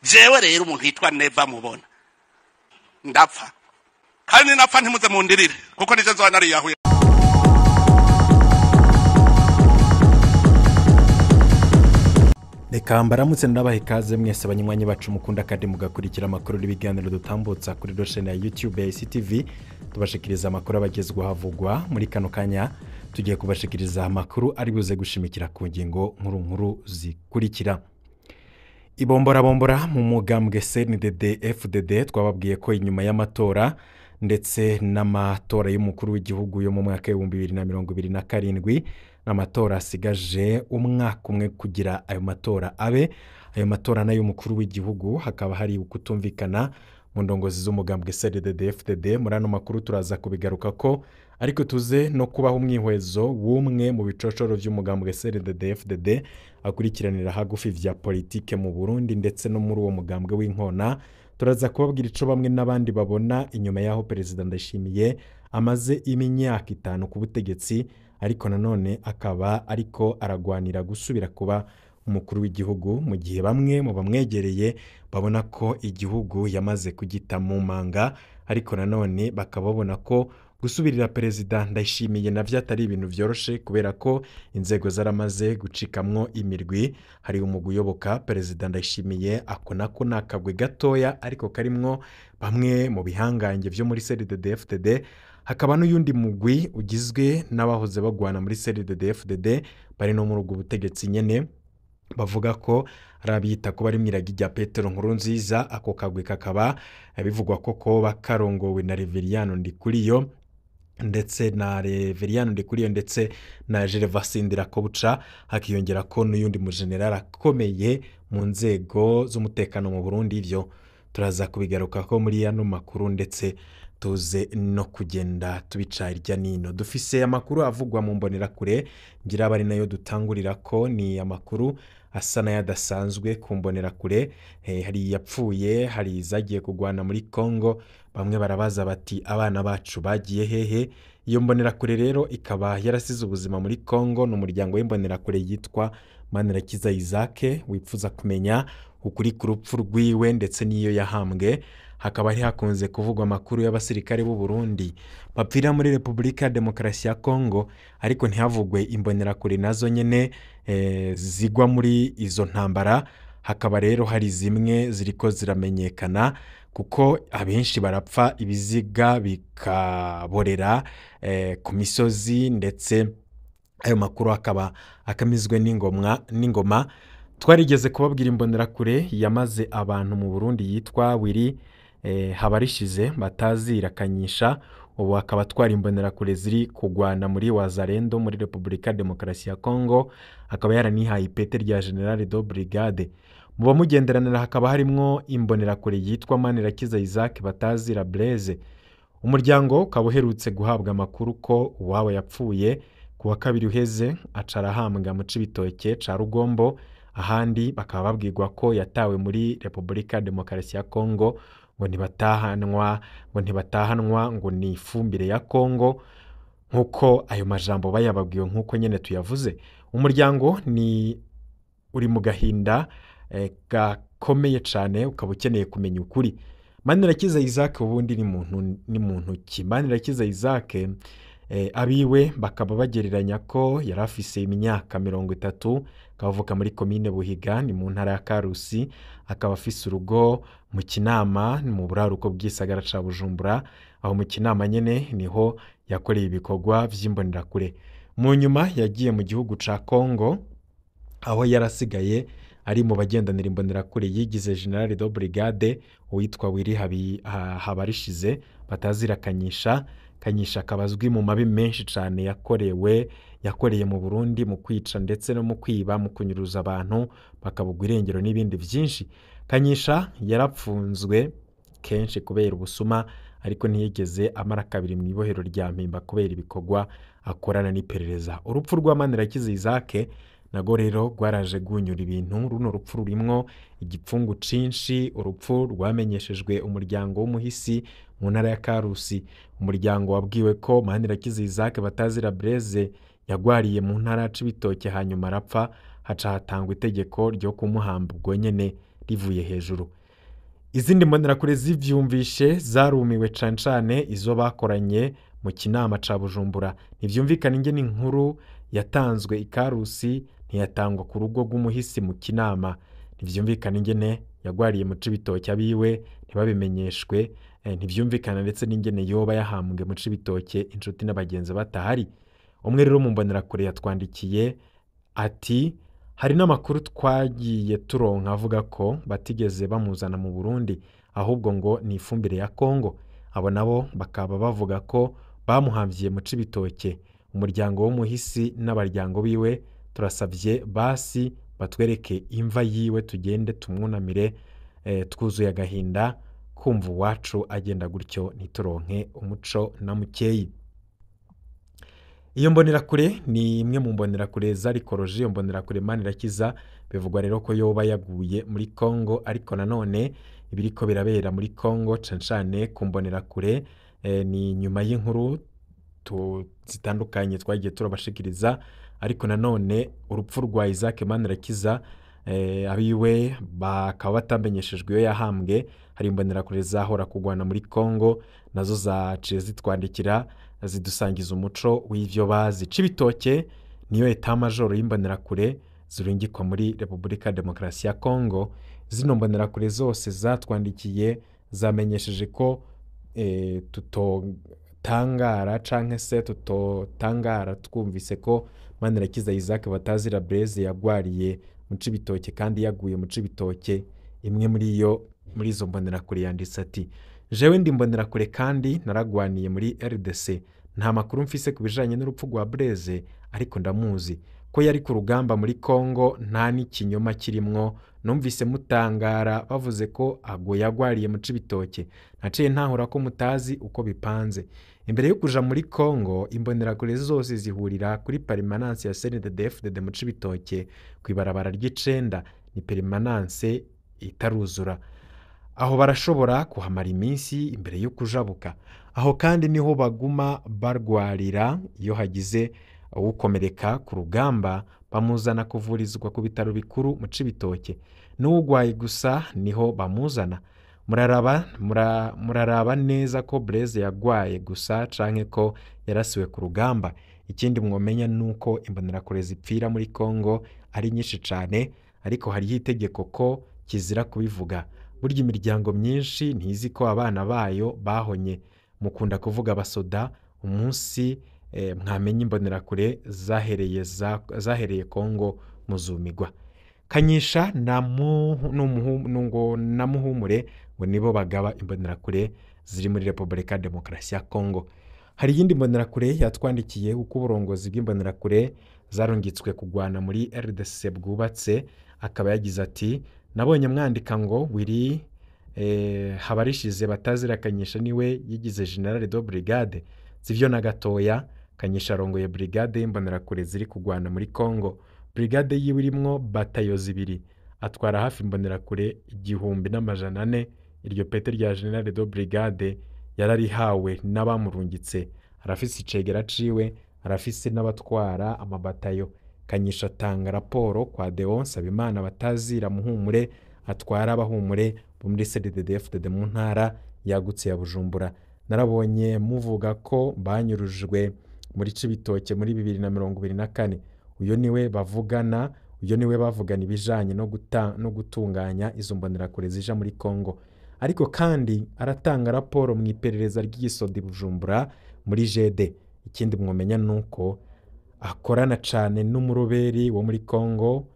Jewe rero umuntu yitwa Neva mubona ndapfa, kandi napfa ntimuze mundirire kuko nije nzoba nariyahuye. Reka mbaramutse ndabaha ikaze mwese abanywanyi bacu mukunda kandi mugakurikira amakuru n'ibiganiro dutambutsa kuri chaîne ya YouTube ya ICTV. Tubashikiriza amakuru abagezweho havugwa muri kano kanya. Tugiye kubashikiriza amakuru ari buze gushimikira ku ngingo nkuru nkuru zikurikira. Ibomborabombora mu mugambwe CNDD FDD, twababwiye ko inyuma y'amatora ndetse n'amatora y'umukuru w'igihugu yo mu mwaka w'ibihumbi bibiri na mirongo ibiri na karindwi, n'amatora asigaje umwaka umwe kugira ayo matora abe, ayo matora n'ay'umukuru w'igihugu, hakaba hari ukutumvikana mu ndongozi z'umugambwe CNDD FDD. Muri ano makuru turaza kubigaruka ko, ariko tuze no kubaho umwihwezo w'umwe mu bicocoro by'umugambwe CNDD FDD akurikiranira hagufi vya politike mu Burundi ndetse no muri uwo mugambwe w'inkona. Turaza kubabwira ico bamwe n'abandi babona inyuma y'aho Perezida Ndayishimiye amaze imyaka 5 ku butegetsi, ariko nanone akaba ariko aragwanira gusubira kuba umukuru w'igihugu, mu gihe bamwe mu bamwegereye babona ko igihugu yamaze kugita mu manga, ariko nanone bakababona ko gusubirira Perezida Ndayishimiye navyo atari ibintu vyoroshe, kubera ko inzego zaramaze gucikamwo imirwi. Hari umugwi uyoboka Perezida Ndayishimiye, ako nako nakagwe gatoya ariko karimwo bamwe mu bihangange vyo muri CNDD FDD, hakaba n'uyundi mugwi ugizwe n'abahoze bagwana muri CNDD FDD bari no muri ubwo butegetsi nyene, bavuga ko ari abita ko bari mw'iragi rya Petero Nkurunziza. Ako kagwi kakaba bivugwa ko koba karongowe na Reveriyano Ndikuriyo ndetse na Reveriyano Ndikuriyo ndetse na Gervais Ndirakobuca, hakiyongera ko n'uyundi mu general akomeye mu nzego z'umutekano mu Burundi. Ivyo turaza kubigaruka ko muri ano makuru ndetse tuze no kugenda tubica irya nino. Dufise amakuru avugwa mu mbonerakure, ngira bari nayo dutangurira ko ni amakuru asa n'ayadasanzwe ku mbonerakure. Hari yapfuye, hari izagiye kugwana muri Congo, bamwe barabaza bati abana bacu bagiye hehe? Iyo mbonerakure rero ikaba yarasize ubuzima muri Congo. Ni umuryango w'imbonerakure yitwa Manirakiza Isaac wipfuza kumenya ukuri ku rupfu rwiwe ndetse n'iyo yahambwe. Hakaba hari hakunze kuvugwa amakuru y'abasirikare b'u Burundi bapfira muri Republika ya Demokarasi ya Congo, ariko ntihavugwe imbonerakure nazo nyene zigwa muri izo ntambara. Hakaba rero hari zimwe ziriko ziramenyekana, kuko abenshi barapfa ibiziga bikaborera ku misozi, ndetse ayo makuru akaba akamizwe n'ingoma. Twarigeze kubabwira imbonerakure yamaze abantu mu Burundi yitwa Willy Habarishize batazira Kanyisha, ubu akaba atwara imbonerakure ziri kugwana muri Wazalendo muri Republika Demokarasi ya Congo, akaba yaranihaye ipete rya General de Brigade. Mu bamugenderanira hakaba harimwo imbonerakure yitwa Manirakiza Isaac batazira Blaise. Umuryango ukaba uherutse guhabwa amakuru ko uwabo yapfuye ku wa kabiri uheze, aca arahambwa mu Cibitoke ca Rugombo, ahandi bakaba babwirwa ko yatawe muri Republika Demokarasi ya Congo, ngo ntibatahanwa ngo ni ifumbire ya Congo, nkuko ayo majambo bayababwiwe nkuko nyene tuyavuze. Umuryango ni uri mu gahinda gakomeye cane, ukaba ukeneye kumenya ukuri. Manirakiza Isaac ubundi ni muntu ki? Manirakiza Isaac abiwe bakaba bagereranya ko yari afise imyaka 30, akavuka muri komine Buhiga ni mu ntara ya Karusi, akaba afise urugo mu Kinama mu buraruko bw'isagara ca Bujumbura. Aho mu Kinama nyene niho yakoreye ibikorwa vy'imbonerakure. Mu nyuma yagiye mu gihugu ca Congo, aho yarasigaye ari mu bagendanira imbonerakure yigize General de Brigade uwitwa Willy Habarishize batazira Kanyisha. Kanyisha akaba azwi mu mabi menshi cane yakoreye mu Burundi, mu kwica ndetse no mu kwiba, mu kunyuruza abantu bakabugwa irengero n'ibindi vyinshi. Kanyisha yarapfunzwe kenshi kubera ubusuma, ariko ntiyigeze amara kabiri mu ibohero rya Mpimba kubera ibikorwa akorana n'iperereza. Urupfu rwa Manirakiza Isaac nago rero rwaraje gunyura ibintu. Runo rupfu rurimwo igipfungu cinshi, urupfu rwamenyeshejwe umuryango w'umuhisi mu ntara ya Karusi. Umuryango wabwiwe ko Manirakiza Isaac batazira Blaise yagwariye mu ntara ya Cibitoke hanyuma arapfa, haca hatangwa itegeko ryo kumuhamba ubwo nyene. rivuye hejuru. Izindi mbonerakure zivyumvishe zarumiwe cane cane izo bakoranye mu kinama ca Bujumbura. Ntivyumvikana ingene inkuru yatanzwe ikarusi ntiyatangwa ku rugo rw'umuhisi mu kinama. Ntivyumvikana ingene yagwariye mu Cibitoke abiwe ntibabimenyeshwe. Ntivyumvikana ndetse n'ingene yoba yahambwe mu Cibitoke inshuti n'abagenzi batahari. Umwe rero mu mbonerakure yatwandikiye ati hari n'amakuru twagiye turonka avuga ko batigeze bamuzana mu Burundi, ahubwo ngo ni ifumbire ya Kongo. Abo nabo bakaba bavuga ko bamuhamvye mu Cibitoke. Umuryango w'umuhisi n'abaryango biwe turasavye basi batwereke imva yiwe tugende tumwunamire, twuzuye agahinda kumva uwacu agenda gutyo ntituronke umuco na mukeyi. Iyo mbonerakure ni imwe mu mbonerakure zarikoroje. Iyo mbonerakure Manirakiza bivugwa rero ko yoba yaguye muri Kongo, ariko nanone ibiriko birabera muri Kongo cane cane ku mbonerakure ni nyuma y'inkuru zitandukanye twagiye turabashikiriza. Ariko nanone urupfu rwa Isaac Manirakiza, abiwe bakaba batamenyeshejwe iyo yahambwe. Hari imbonerakure zahora kugwana muri Kongo nazo zaciye zitwandikira zidusangiza umuco w'ivyo bazi. Cibitoke niyo état major y'imbonerakure zirungikwa muri Repubulika Demokarasi ya Kongo. Zino mbonerakure zose zatwandikiye zamenyesheje ko tutotangara canke se tutotangara twumvise ko Manirakiza Isaac batazira Blaise yagwariye mu Cibitoke kandi yaguye mu Cibitoke. Imwe muri izo mbonerakure yanditse ati jewe ndi mbonerakure kandi naragwaniye muri RDC, nta makuru mfise ku bijanye n'urupfu rwa Blaise, ariko ndamuzi ko yari ku rugamba muri Kongo, nta n'ikinyoma kirimwo. Numvise mutangara bavuze ko ago yagwariye mu Cibitoke, naciye ntahura ko mutazi uko bipanze. Imbere yo kuja muri Kongo, imbonerakure zose zihurira kuri permanence ya CNDD-FDD mu Cibitoke kw'ibarabara ry'icenda. Ni permanence itaruzura, aho barashobora kuhamara iminsi imbere yo kujabuka. Aho kandi niho baguma barwarira iyo hagize uwukomereka ku rugamba, bamuzana kuvurizwa ku bitaro bikuru mu Cibitoke. N'uwugwaye gusa niho bamuzana. Muraraba neza ko Blaise yagwaye gusa canke ko yarasiwe ku rugamba. Ikindi mwomenya nuko imbonerakure zipfira muri Kongo ari nyinshi cane, ariko hariho itegeko ko kizira kubivuga. Burya imiryango myinshi ntizi ko abana bayo bahonye. Mukunda kuvuga abasoda, umunsi mwamenye imbonerakure zahereye Kongo muzumigwa. Kanyisha na Muhumure ngo nibo bagaba imbonerakure ziri muri Repubulika Demokarasi ya Kongo. Hari iyindi mbonerakure yatwandikiye uko uburongozi bw'imbonerakure zarungitswe kugwana muri RDC bwubatse. Akaba yagize ati nabonye mwandika ngo Willy Habarishize batazira Kanyisha niwe yigize general de brigade. Sivyo na gatoya. Kanyisha arongoye brigade y'imbonerakure ziri kugwana muri Kongo. Brigade yiwe irimwo batayo zibiri, atwara hafi imbonerakure 1400. Iryo pete rya general de brigade yararihawe n'abamurungitse. Arafise icegera ciwe, arafise n'abatwara amabatayo. Kanyisha atanga raporo kwa Deon Sabimana batazira Muhumure atwara abahumure bo muri CDD-FDD mu ntara yagutse ya Bujumbura. Narabonye muvuga ko banyurujwe muri Cibitoke muri 2024. Uyo niwe bavugana, uyo niwe bavugana ibijanye no gutunganya izo mbonerakure zija muri Kongo. Ariko kandi aratanga raporo mu iperereza ry'igisodi Bujumbura muri GD. Ikindi mwomenya nuko akorana cane n'umuroberi wo muri Kongo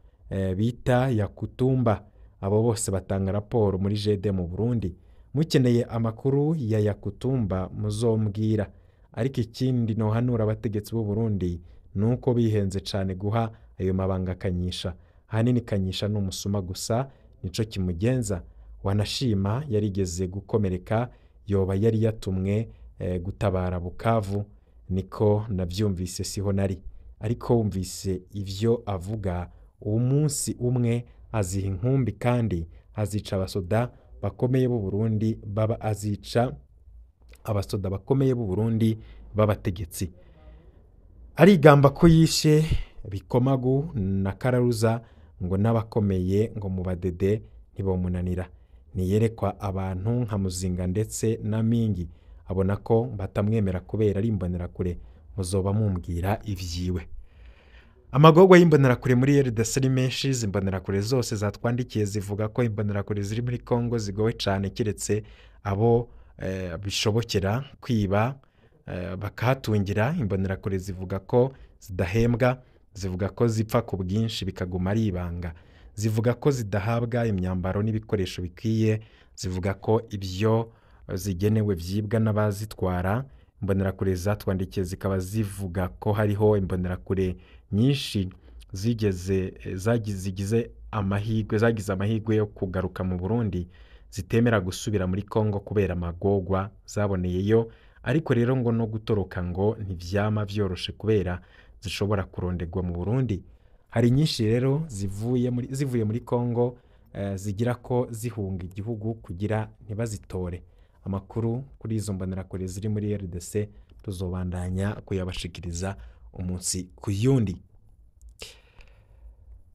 bita Yakutumba. Abo bose batanga raporo muri GD mu Burundi. Mukeneye amakuru ya Yakutumba muzombwira. Ariko ikindi nohanura abategetsi b'u Burundi nuko bihenze cane guha ayo mabanga Kanyisha. Ahanini Kanyisha ni umusuma gusa, nico kimugenza. Wanashima yarigeze gukomereka, yoba yari yatumwe gutabara Bukavu, niko navyumvise siho nari. Ariko wumvise ivyo avuga, umunsi umwe aziha inkumbi kandi azica abasoda bakomeye b'u Burundi baba azica abasoda bakomeye b'u Burundi b'abategetsi. Arigamba ko yishe Bikomagu na Kararuza ngo n'abakomeye ngo mu badede ntibomunanira. Niyerekwa abantu nka Muzinga ndetse na Mingi, abona ko batamwemera kubera ari imbonerakure, muzoba mumbwira ivyiwe. Amagorwa y'imbonerakure muri RDC ni menshi. Izi mbonerakure zose zatwandikiye zivuga ko imbonerakure ziri muri Congo zigowe cane, keretse abo bishobokera kwiba bakahatungira. Imbonerakure zivuga ko zidahembwa, zivuga ko zipfa ku bwinshi bikaguma ari ibanga, zivuga ko zidahabwa imyambaro n'ibikoresho bikwiye, zivuga ko ibyo zigenewe vyibwa n'abazitwara. Imbonerakure zatwandikiye zikaba zivuga ko hariho imbonerakure nyinshi zigeze zigize amahirwe, zagize amahirwe yo kugaruka mu Burundi, zitemera gusubira muri Congo kubera amagorwa zaboneyeyo. Ariko rero ngo no gutoroka ngo ntivyama vyoroshe kubera zishobora kurondegwa mu Burundi. Hari nyinshi rero zivuye muri Congo zigira ko zihunga igihugu kugira ntibazitore. Amakuru kuri izo mbonerakure ziri muri RDC tuzobandanya kuyabashikiriza umunsi ku yundi.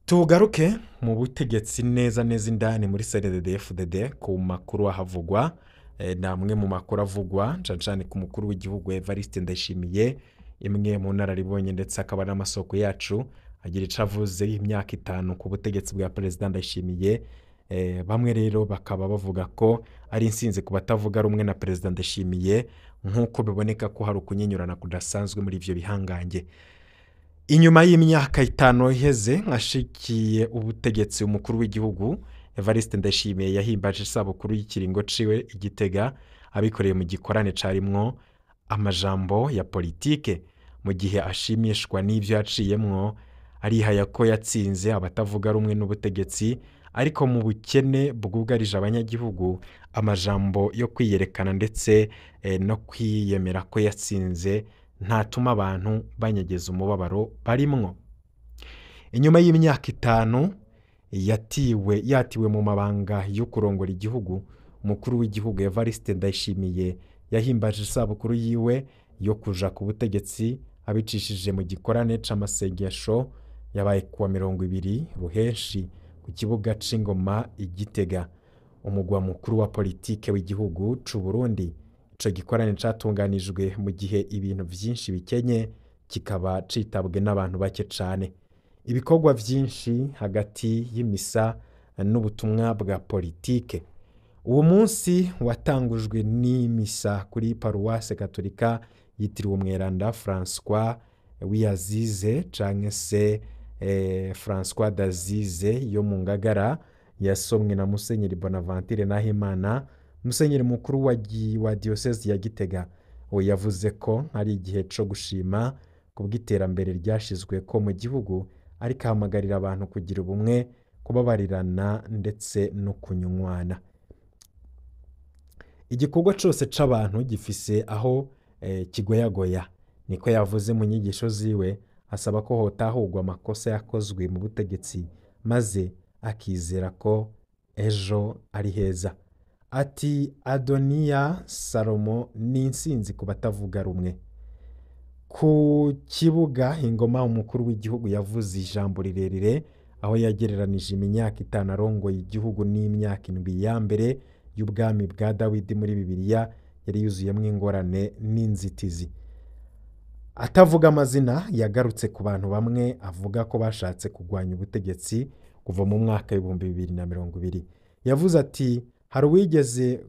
Tugaruke mu butegetsi neza neza indani muri CNDD-FDD ku makuru ahavugwa. Namwe mu makuru avugwa cane cane ku mukuru w'igihugu Evariste Ndayishimiye, imwe mu nararibonye ndetse akaba n'amasoko yacu agira ico avuze imyaka 5 ku butegetsi bwa Perezida Ndayishimiye. Bamwe rero bakaba bavuga ko ari insinzi ku batavuga rumwe na Perezida Ndayishimiye, nk'uko biboneka ko hari ukunyinyurana kudasanzwe muri ivyo bihangange. Inyuma y'imyaka 5 iheze ashikiye ubutegetsi, umukuru w'igihugu Evariste Ndayishimiye yahimbaje isabukuru y'ikiringo ciwe i Gitega, abikoreye mu gikorane carimwo amajambo ya politike. Mu gihe ashimishwa n'ivyo yaciyemwo, arihaya ko yatsinze abatavuga rumwe n'ubutegetsi, ariko mu bukene bwugarije abanyagihugu, amajambo yo kwiyerekana ndetse no kwiyemera ko yatsinze ntatuma abantu banyegeza umubabaro barimwo. Inyuma y'imyaka 5 yatiwe mu mabanga yo kurongora igihugu, umukuru w'igihugu Evariste Ndayishimiye yahimbaje isabukuru yiwe yo kuja ku butegetsi abicishije mu gikorane c'amasengesho yabaye kuwa 20 Ruhenshi ku kibuga c'Ingoma i Gitega, umugwa mukuru wa politike w'igihugu c'u Burundi. Ico gikorane catunganijwe mu gihe ibintu vyinshi bikenye, kikaba citabwe n'abantu bake cane. Ibikorwa vyinshi hagati y'imisa n'ubutumwa bwa politike. Uwo munsi watangujwe n'imisa kuri paruwase katolika yitiriwe Umweranda François Wiyazize canke se François d'Azize yo mu Ngagara, yasomwe na Musenyeri Bonaventure Nahimana, Musenyeri mukuru wa diocese ya Gitega. We yavuze ko ari igihe co gushima kubw'iterambere ryashizwe ko mu gihugu, ariko ahamagarira abantu kugira ubumwe, kubabarirana ndetse no kunywana. Igikorwa cose c'abantu gifise aho kigoyagoya, niko yavuze mu nyigisho ziwe, asaba ko hotahurwa amakosa yakozwe mu butegetsi maze akizera ko ejo ari heza. Ati Adoniya Salomo ni insinzi ku batavuga rumwe. Ku kibuga Ingoma, umukuru w'igihugu yavuze ijambo rirerire aho yagereranije imyaka 5 arongoye igihugu n'imyaka 7 ya mbere y'ubwami bwa Dawidi muri Bibiliya yari yuzuyemwo ingorane n'inzitizi. Atavuga amazina, yagarutse ku bantu bamwe avuga ko bashatse kugwanya ubutegetsi kuva mu mwaka 2020. Yavuze ati hari uwigeze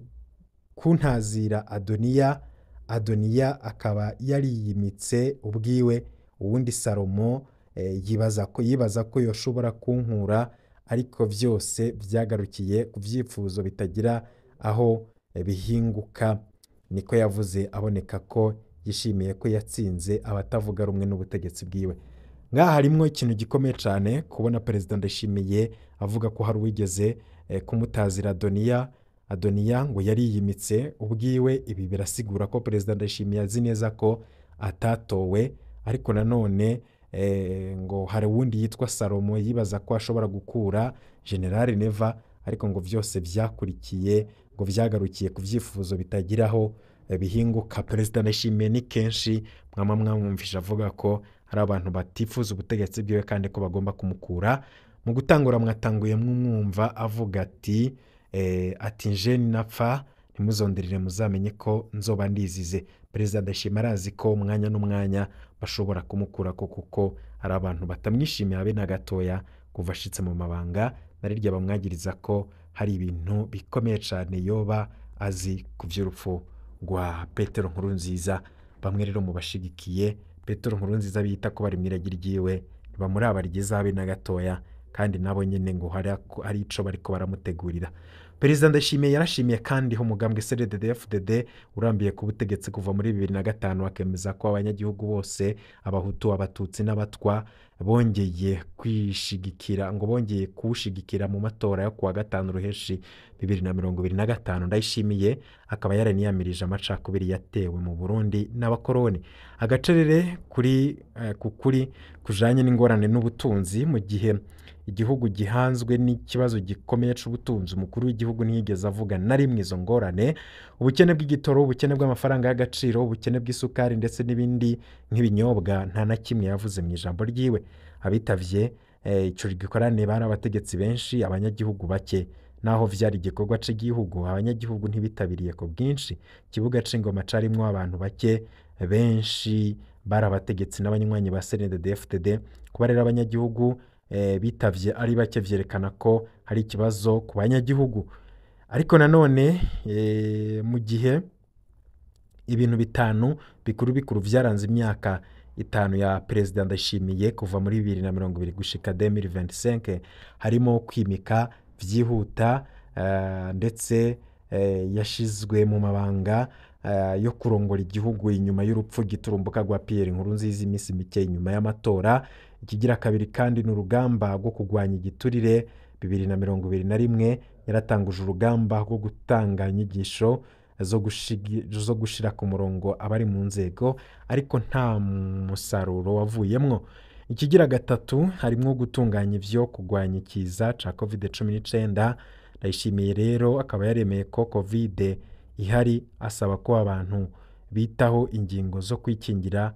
kuntazira Adoniya, Adoniya akaba yariyimitse ubwiwe, uwundi Salomo yibaza ko yoshobora kunkura, ariko vyose vyagarukiye ku vyifuzo bitagira aho bihinguka. Niko yavuze, aboneka ko yishimiye ko yatsinze abatavuga rumwe n'ubutegetsi bwiwe. Ngaha harimwo ikintu gikomeye cane kubona Perezida Ndayishimiye avuga ko hari uwigeze kumutazira Adoniya. Adoniya ngo yariyimitse ubwiwe. Ibi birasigura ko Perezida Ndayishimiye azi neza ko atatowe, ariko nanone ngo hari uwundi yitwa Salomo yibaza ko ashobora gukura General Neva, ariko ngo vyose vyakurikiye ngo vyagarukiye ku vyifuzo bitagiraho bihinguka. Perezida Ndayishimiye ni kenshi mwama mwamwumvisha avuga ko hari abantu batifuza ubutegetsi bwiwe kandi ko bagomba kumukura Mu gutangura mwatanguye mwumva avuga ati ati nje ninapfa ntimuzonderere muzamenye ko nzoba ndizize. Perezida Ndayishimiye arazi ko umwanya n'umwanya bashobora kumukurako kuko hari abantu batamwishimiye habe na gatoya kuva ashitse mu mabanga, na rirya bamwagiriza ko hari ibintu bikomeye cane yoba azi ku vy'urupfu rwa Petero Nkurunziza. Bamwe rero mu bashigikiye Petero Nkurunziza bita ko bari mw'iragi ryiwe ntibamuraba ryiza habe na gatoya, kandi nabo nyene ngo hari ico bariko baramutegurira. Perezida Ndayishimiye yarashimiye kandi umugambwe CNDD-FDD urambiye ku butegetsi kuva muri 2005, akemeza ko abanyagihugu bose abahutu, abatutsi n'abatwa bongeye kwishigikira, ngo bongeye kuwushigikira mu matora yo kuwa gatanu ruheshi 2025. Ndayishimiye akaba yaraniyamirije amacakubiri yatewe mu Burundi n'abakoroni. Agacerere kuri kukuri kujanye n'ingorane n'ubutunzi mu gihe igihugu gihanzwe n'ikibazo gikomeye c'ubutunzi, umukuru w'igihugu ntiyigeze avuga na rimwe izo ngorane: ubukene bw'igitoro, ubukene bw'amafaranga y'agaciro, ubukene bw'isukari ndetse n'ibindi nk'ibinyobwa. Nta na kimwe yavuze mu ijambo ryiwe. Abitavye ico gikorane bari abategetsi benshi, abanyagihugu bake. Naho vyari igikorwa c'igihugu, abanyagihugu ntibitabiriye ku bwinshi. Ikibuga c'ingoma carimwo abantu bake, benshi bari abategetsi n'abanywanyi ba CNDD-FDD. Kuba rero abanyagihugu bitavye ari bake vyerekana ko hari ikibazo ku banyagihugu. Ariko nanone mu gihe ibintu bitanu bikuru bikuru vyaranze imyaka 5 ya Perezida Ndayishimiye kuva muri 2020 gushika 2025, harimo kwimika vyihuta ndetse yashizwe mu mabanga yo kurongora igihugu inyuma y'urupfu giturumbuka rwa Pierre Nkurunziza iminsi mike inyuma y'amatora. Ikigira kabiri kandi ni urugamba rwo kurwanya igiturire. 2021 yaratanguje urugamba rwo gutanga inyigisho zo gushira ku murongo abari mu nzego, ariko nta musaruro wavuyemwo. Ikigira gatatu harimwo gutunganya ivyo kurwanya ikiza ca COVID-19. Ndayishimiye rero akaba yaremeye ko COVID ihari, asaba ko abantu bitaho ingingo zo kwikingira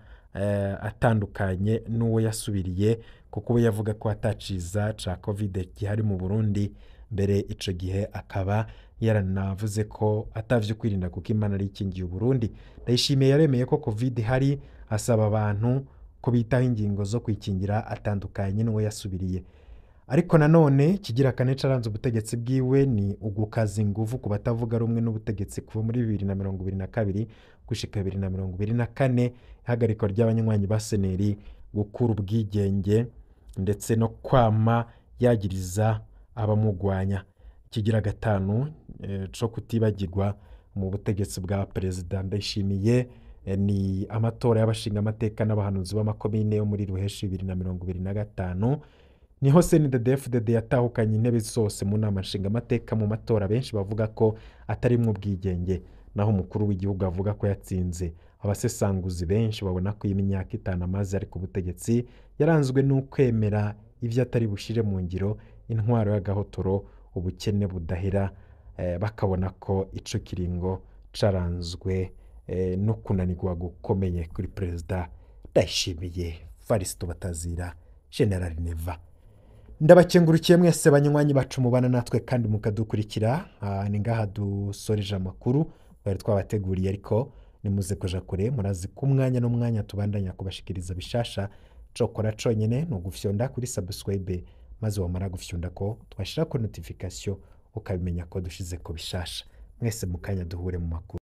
atandukanye n'uwo yasubiriye, kuko we yavuga ko ataciza ca COVID gihari mu Burundi. Mbere ico gihe akaba yaranavuze ko atavyo kwirinda kuko Imana ari ikingiye Burundi. Ndayishimiye yaremeye ko COVID ihari, asaba abantu ko bitaho ingingo zo kwikingira atandukanye n'uwo yasubiriye. Ariko nanone kigira kane caranze ubutegetsi bwiwe ni ugukaza inguvu ku batavuga rumwe n'ubutegetsi kuva muri 2022 gushika 2024, ihagarikwa ry'abanywanyi ba seneri, gukura ubwigenge ndetse no kwama yagiriza abamugwanya. Kigira gatanu co kutibagirwa mu butegetsi bwa Perezida Ndayishimiye ni amatora y'abashinga amateka n'abahanuzi b'amakomine yo muri Ruheshi 2025. Niho CNDD-FDD yatahukanye intebe zose mu nama nshingamateka mu matora benshi bavuga ko atarimwo ubwigenge, naho umukuru w'igihugu avuga ko yatsinze. Abasesanguzi benshi babona ko iyi myaka 5 amaze ari ku butegetsi yaranzwe n'ukwemera ivyo atari bushire mu ngiro, intwaro y'agahotoro, ubukene budahera, bakabona ko ico kiringo caranzwe no kunanirwa gukomeye kuri Perezida Ndayishimiye Varisito Batazira General Neva. Ndabakengurukiye mwese banywanyi bacu mubana natwe kandi mukadukurikira. Ni ngaha dusoreje amakuru bari twabateguriye, ariko nimuze kuja kure, murazi ku mwanya n'umwanya tubandanya kubashikiriza bishasha. Cokora conyene ni ugufyonda kuri subscribe, maze wamara gufyonda ko twashira ko notification ukabimenya ko dushize ko bishasha. Mwese mukanya duhure mu makuru.